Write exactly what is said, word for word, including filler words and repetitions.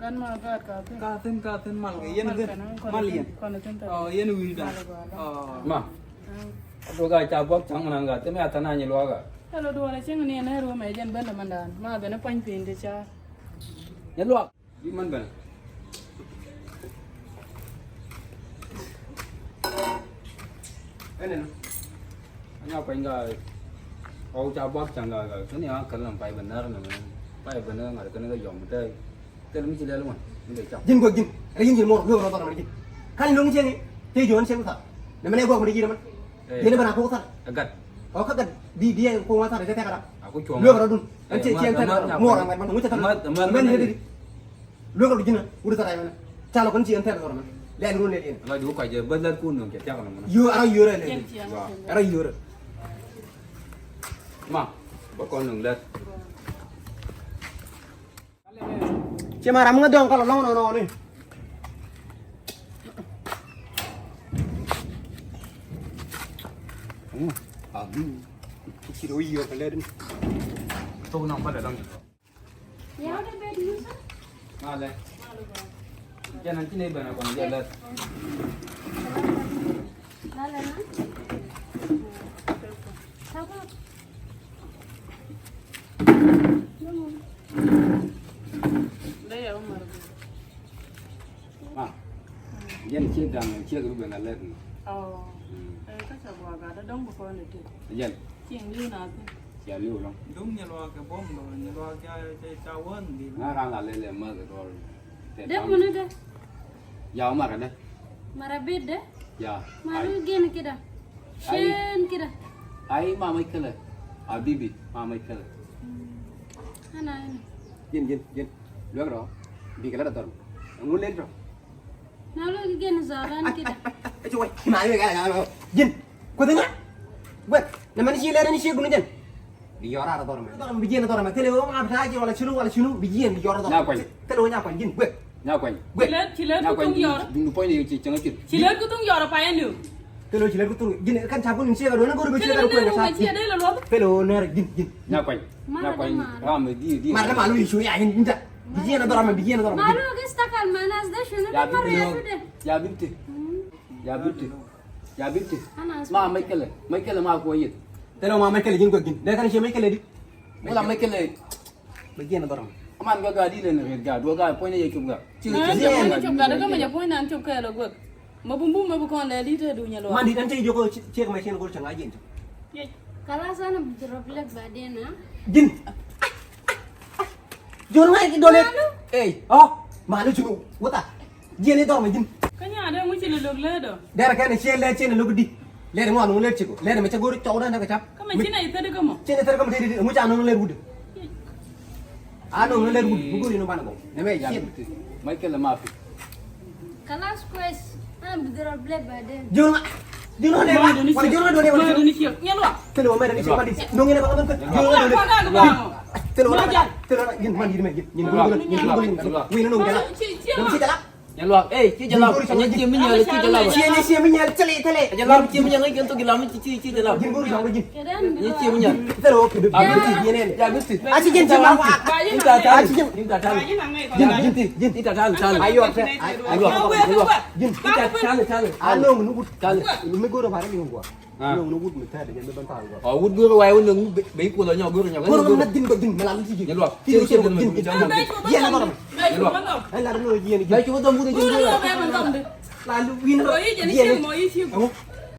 Ɛn ma gaat ka thin. Ka thin, ka thin mal kɛ. Yɛn thin. Mal yɛn. Kɔn thin thin. Ɔ, yɛn wi̱i̱ dan. Mal gɔaa. Ɔ. Ma. Mm. A duɔk a ca buɔk ca̱ŋ mi nan gaat. Thin mi a than a nyi luaak a. Thilɛ duɔl a cieŋ ni ɛn ɛ ruɔmɛ jɛn ben dämandan. Ma ben ɛ puany piny ti ca. Nyi luaak. Bi män ben. Ɛn ɛn. Anya kuany ka ɣɔw ca buak caŋ ka ka keni a kal nam pay ben nar nam pay ben nar keni ka yɔm te. Te mi ci lɛl wan mi de cam. Jin guak jin. Ri jin jin mor lo ro ro jin. Kan lo ngi ceng. Te jon ceng ta. Ne mene guak mi de jin man. Jin ben a ko ta. Gat. Ɔ ka gat bi bi ko wa ta de te ka. Aku cuɔm. Lo ro dun. An ce ci an ta mor an man mu ce ta. Man ne de. Luek rɔ ji̱n a wut thar a yɛn. Ca lɔ kɔn ci ɛn thɛr dhɔr mɛ. Lɛl ŋun lɛl yɛn. Ala du kɔc jɛ bä lät kun nöŋ kɛ thiak nɔmɔ. Yöör ara yöör ɛ lɛl. Yɛn ci ɛn. Ara yöör. Ma bä kɔn nöŋ lät. Ci ma ram ŋä dɔŋ kɔl lɔŋ nɔnɔ ni. Ci rɔ yöör kɛ lɛt. Tok nɔŋ kɔl lɔŋ. Malɛ. Jɛn an ci nɛy ben a kɔn jɛ lät. Ma. Jɛn ciek da̱ŋ ciek bi ben a lät ni. Ɔ. Ɛ kä ca gua gat dɔ̱ŋ bi kɔn ɛ ti. Jɛn. Cieŋ li̱w na thin. Cia li̱w lɔŋ. Duŋ nyi luaak kɛ buɔ̱m lɔ nyi luaak ca ca ca wän di. Ŋa ran la lɛl ɛ mäth ɛ dɔl. Dee muni dee. Ya wä marɛ dee. Marɛ bit dee. Ya. Ma lu gen kida. Ai. Cien kida. Ai mama ikele. A bibi mama ikele. Ana. Jin jin jin. Luɛk rɔ. Bi kɛ la dɔr. Ŋun lɛ rɔ. Na lo ki gen zalan kida. Aci wai. Ci ma yue kɛ la jin. Kuoth ŋa. Wek. Na mani ci lɛ ni ci guni jin. Bi yɔr ara dhɔr mɛ. Dhɔr mɛ bi jiɛn dhɔr mɛ. Thilɛ wä ma bi ta̱a̱ jiɛn wala cinu wala cinu bi jiɛn bi yɔr dhɔr. Nya kuany. Thilɛ wä nya kuany jin. Wek. Nya kuany. Wek. Ci lät ci lät ku thung yɔr. Duŋdu puɔ̱ny ni ci cäŋ cir. Ci lät ku thung yɔr pa yɛn diw. Thilɛ wä ci lät ku thung jin kan ca kun ci ka do na goru bi ci ka do kuany ka ca. Thilɛ wä nɛr jin jin. Nya kuany. Nya kuany. Ram di di. Mar da ma lu yi cu ya jin jin ta. Bi jiɛn dhɔr mɛ bi jiɛn dhɔr mɛ. Ma lu ki stakal manas da shunu da mara ya tude. Ya bibti. Ya bibti. Ya bibti. Ma mɛ kɛlɛ mɛ kɛlɛ ma kuɔ yit. Thilɛ ma mɛ kɛlɛ jin kuɛ jin dɛ kan ci mɛ kɛlɛ di. Wala mɛ kɛlɛ. Mɛ jiɛn dhɔr mɛ. Aman gua ga di lɛ ni rit ga dua ga puɔ̱ny ni yɛ cop ga. Ci jiɛn cop ga dɛ ka mɛ jɛ puɔ̱ny nan cop kɛlɛ guɛk. Mɛ bum bum mɛ bi kɔn lɛ di te du nyɛ luɔ. Man di an ci joko ciek mɛ cien gol cɛ ŋa jiɛn cop. Kalas ana bi rɔ bilek ba dee na. Jin. Jor ŋa̱c ki dɔlɛ. Ey. Ɔ. Malu cunu. Wuta. Jiɛn i̱ dhɔr mɛ ji̱n. Kä nyaat dee ŋuci lɛ lo̱k läätdɔ. Derɛ kɛn ciɛ lɛ ciɛ lɛ lo̱k di. Lɛt ŋuan ŋun lɛt ciko lɛt mɛ cɛ go̱r cɔw dan dɛ kɛ cap. Kä mɛ ci nɛy thädi kä mɔ. Ci nɛy thädi kä mɔ tëë di ŋuci a nɔŋ lɛt wut. A nɔŋ lɛt wut mi go̱r inɔ banɛ gɔw nɛ mɛ ciɛ. Michael ma pi. Kalas kwes. Ana bi dhɔr blɛ ba dee. Jiɔn ŋa jiɔn ŋa dee wal jiɔn ŋa dee wal jiɔn ŋa dee wal. Tele wa mɛ dee ni ciɛ ma di nɔŋ inɛ ba ŋa bɛ jiɔn ŋa dee wal. Tele wa tele wa jiɔn ma di mɛ jiɔn jiɔn jiɔn jiɔn jiɔn jiɔn jiɔn jiɔn. Nyɛ luak, eh, ci jɛ lam, nyɛ ci mi nyɛ, ci jɛ lam. Ci, ci mi nyɛ, ci jɛ lam, ci, ci, ci jɛ lam. Ci, ci mi nyɛ. Nyɛ ci mi nyɛ. Thilɛ wä kɛdɛ. A bi ti, a bi ti. A ci jɛn ci ma wa. Inta tali, inta tali. Jin, jin, jin. Inta tali, tali. Ayɔ tɛ. Ayɔ, ayɔ. Jin. Inta tali, tali. A nong nu wut. Tali. Mi goro pare ni ngwa. Ɔ wut go̱o̱r wa̱i̱ wä nöŋ bɛ i̱ kuɔth ɔ nyɔk go̱o̱r nyɔk. Go̱o̱r ŋa̱t ji̱n bɛ ji̱n mɛ la ji̱ ji̱. Nyɛ luak. Ji̱n ji̱n ji̱n ji̱n. Ji̱n ji̱n. Nyɛ luak. Ɛn la rɛ nöŋ ji̱n ji̱n. Bɛ cuɔ dhɔm wut ji̱n go̱o̱r. La lu wi̱n rɔ. Ji̱n. Ɛŋu.